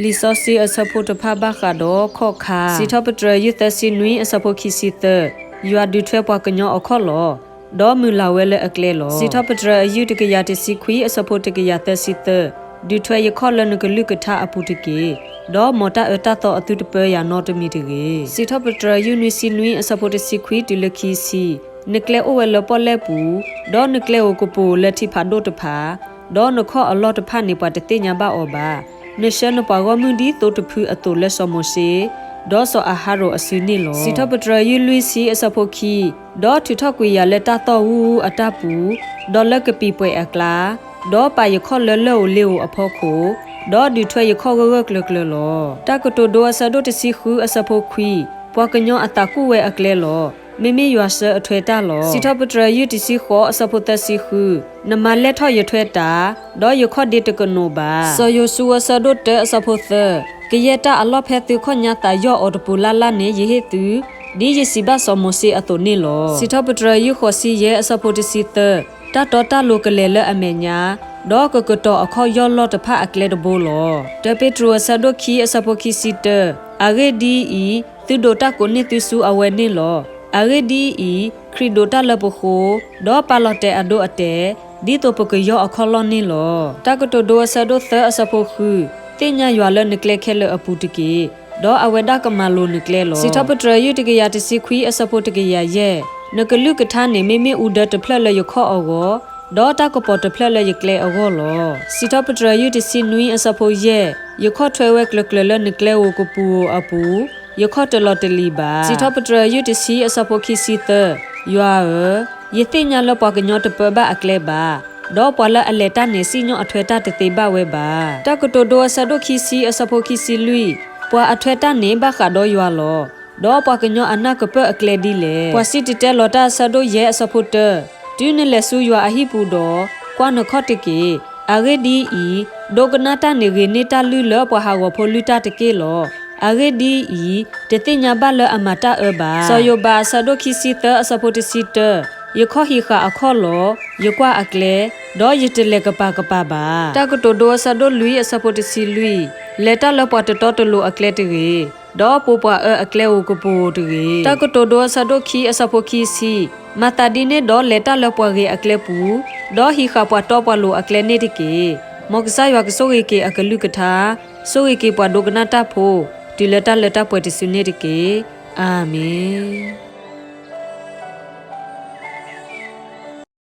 လံာ်စီဆှံအဆၢဖိတဖၣ်ဘၣ်ဃးဒီးခီၣ်ခါ, စံးထီၣ်ပတြၢၤယုၢ်သၢဆံနွံအဆၢဖိခံဆံသၢ, ယွၤဒုးထွဲပှၤကညီအခီၣ်လီၤ, ဒီးမုၢ်လၢ်ဝဲလၢအကျဲလီၤ. စံးထီၣ်ပတြၢၤအယုၢ်တကယၤတဆံခွံအဆၢဖိတကယၤသၢဆံသၢ, ဒုးထွဲယခီၣ်လၢနကလုၢ်ကထါအပူၤတက့ၢ်, ဒီးမ်တၢ်အၢတၢ်သီအသုတပၢယၤနီတမံၤတဂ့ၤ. စံးထီၣ်ပတြၢၤယုၢ်နွံဆံနွံအဆၢဖိတဆံခွံတုၤလၢခံဆံ, နကျဲအိၣ်ဝဲလၢပီၣ်လဲၣ်ပူၤ, ဒီးနကျဲဧိၤကပိၤလၢထံဖးဒိၣ်တဖၣ်, ဒီးနခီၣ်အလီၢ်တဖၣ်န့ၣ်ပှၤတသ့ၣ်ညါဘၣ်အီၤဘၣ်. နဆှၢနပှၤဂီၢ်မုၢ်ဒ်သိတဖုအသိးလၢစီၤမိၤၡ့, ဒီးစီၤအၤဟရိၣ်အစုန့ၣ်လီၤ. စံးထီၣ်ပတြၢၤယုၢ်လွံၢ်ဆံအဆၢဖိခံ, ဒီးထုးထီၣ်ကွံာ်ယၤလၢတၢ်သီၣ်ဂူာ်ဂူာ်အတၢ်ပူၤ, ဒီးလၢကပံာ်ပှဲၤအကျါ, ဒီးပာ်ယခီၣ်လၢလၢၢ်ဧိၤလ့ၣ်ဧိၤအဖီခိၣ်, ဒီးဒုးထွဲယခီၣ်ဂၢၢ်ဂၢၢ်ကျၢၤကျၢၤလီၤ. တၢ်ကတိၤဒိအဆၢဒိၣ်တဆံဃုအဆၢဖိခွံ, ပှၤကညီအသးကူၣ်ဝဲအကျဲလီၤ. မ့မ့ၢ်ယွၤဆှၢအထွဲတၢ်လီၤ. စံးထီၣ်ပတြၢၤယုၢ်တဆံဃိးအဆၢဖိသၢဆံဃု, နမၤလဲၢ်ထီၣ်ယထွဲတၢ်, ဒီးယခီၣ်ဒ့တကနိးဘၣ်. စီၤယိၤၡူအဆၢဒိၣ်တၢအဆၢဖိသၢ, ကယဲၢ်တၢ်အလီၢ်ဖဲသုခီၣ်ညါသးယီၢ်အီၤတပူၤလၢ်လၢ်န့ၣ် ယဟ့ၣ်သု, ဒ်ယစံးဘၣ်စီၤမိၤၡ့အသိးန့ၣ်လီၤ. စံးထီၣ်ပတြၢၤယုၢ်ဃိးဆံယဲၢ်အဆၢဖိတဆံသၢ, တၢ်တီတၢ်လိၤကလဲၤလၢအမဲာ်ညါ, ဒီးကကတီၤအခီၣ်ယီၢ်လီၢ်တဖၣ်အကျဲတဘိလီၤ. တၢပ့းတရူးအဆၢဒိၣ်ခံအဆၢဖိခံဆံတၢ, အဂ့ၢ်ဒ်အံၤ, သုဒိးတၢ်ကိးန့ၢ်သုစုအဝဲန့ၣ်လီၤ. အဂ့ၢ်ဒ်အံၤ, ခရံာ်ဒိးတၢ်လၢပဃိ, ဒီးပာ်လီၤတဲာ်အဒိအတဲာ်, ဒ်သိးပကယီၢ်အခီၣ်လီၢ်န့ၣ်လီၤ. တၢ်ကတိၤဒိအဆၢဒိၣ်သၢအဆၢဖိဃု, သ့ၣ်ညါယွၤလၢနကျဲခဲလၢာ်အပူၤတက့ၢ်, ဒီးအဝဲဒၣ်ကမၤလိၤနကျဲလီၤ. စံးထီၣ်ပတြၢၤယုၢ်တကယၤတဆံခွံအဆၢဖိတကယၤယဲၢ်, နကလုၢ်ကထါန့ၣ်မ့မ့ၢ်အူဒၢတဖျၢၣ်လၢယခီၣ်အဂီၢ်, ဒီးတၢ်ကပီၤတဖျၢၣ်လၢယကျဲအဂီၢ်လီၤ. စံးထီၣ်ပတြၢၤယုၢ်တဆံနွံအဆၢဖိယဲၢ်, ယခီၣ်ထွဲဝဲကျၢၤကျၢၤလၢနကျဲဧိၤကပူၤဧိၤအပူၤ, ယခီၣ်တလီၤတလံၤဘၣ်. စံးထီၣ်ပတြၢၤယုၢ်တဆံအဆၢဖိခံဆံသၢ, ယွၤဧၢ, ယသ့ၣ်ညါလၢပှၤကညီတပၢဘၣ်အကျဲဘၣ်, ဒီးပှၤလၢအလဲၤတၢ်န့ၣ်စံၣ်ညီၣ်အထွဲတၢ်တသ့ဘၣ်ဝဲဘၣ်. တၢ်ကတိၤဒိအဆၢဒိၣ်ခံဆံအဆၢဖိခံဆံလွံၢ်, ပှၤအထွဲတၢ်န့ၣ်ဘၣ်ဃးဒီးယွၤလီၤ. ဒီးပှၤကညီအနၢ်ကပၢၢ်အကျဲဒ်လဲၣ်. ပှၤစံၣ်တဲၤတဲလီၤတၢ်အဆၢဒိၣ်ယဲၢ်အဆၢဖိတၢ, တုၤနလဲၤဆူယွၤအဟံၣ်ပူၤဒီး, ကွၢ်နခီၣ်တက့ၢ်. အဂ့ၢ်ဒ်အံၤ, ဒိကနၣ်တၢ်န့ၣ်ဂ့ၤန့ၢ်တၢ်လုၢ်လၢပှၤဟးဂီၤဖိလုၢ်တၢ်တက့ၢ်လီၤ. အဂ့ၢ်ဒ်အံၤ, တသ့ၣ်ညါဘၣ်လၢအမၤတၢ်အၢဘၣ်. စီၤယိၤဘးအဆၢဒိၣ်ခံဆံသၢအဆၢဖိတဆံတၢ, ယခီၣ်ဟံးဃာ်အခီၣ်လီၤ. ယကွၢ်အကျဲ, ဒီးယတလဲၤကပၤကပၤဘၣ်. တၢ်ကတိၤဒိအဆၢဒိၣ်လွံၢ်အဆၢဖိတဆံလွံၢ်, လဲၤတၢ်လၢပှၤတတီတလိၤအကျဲတဂ့ၤ, ဒီးပိာ်ပှၤအၢအကျဲဧိၤကပူၤဧိၤတဂ့ၤ. တၢ်ကတိၤဒိအဆၢဒိၣ်ခံအဆၢဖိခံဆံ, မၤသးဒ်န့ၣ်ဒီးလဲၤတၢ်လၢပှၤဂ့ၤအကျဲပူၤ, ဒီးဟံးဃာ်ပှၤတီပှၤလိၤအကျဲန့ၣ်တက့ၢ်. မ်ကစၢ်ယွၤကဆိၣ်ဂ့ၤက့ၤအကလုၢ်ကထါ, ဆိၣ်ဂ့ၤက့ၤပှၤဒိကနၣ်တၢ်ဖိ, တုၤလၢတၢ်လၢတၢ်ပှဲၤတစုန့ၣ်တက့ၢ်. အၤမ့ၣ်.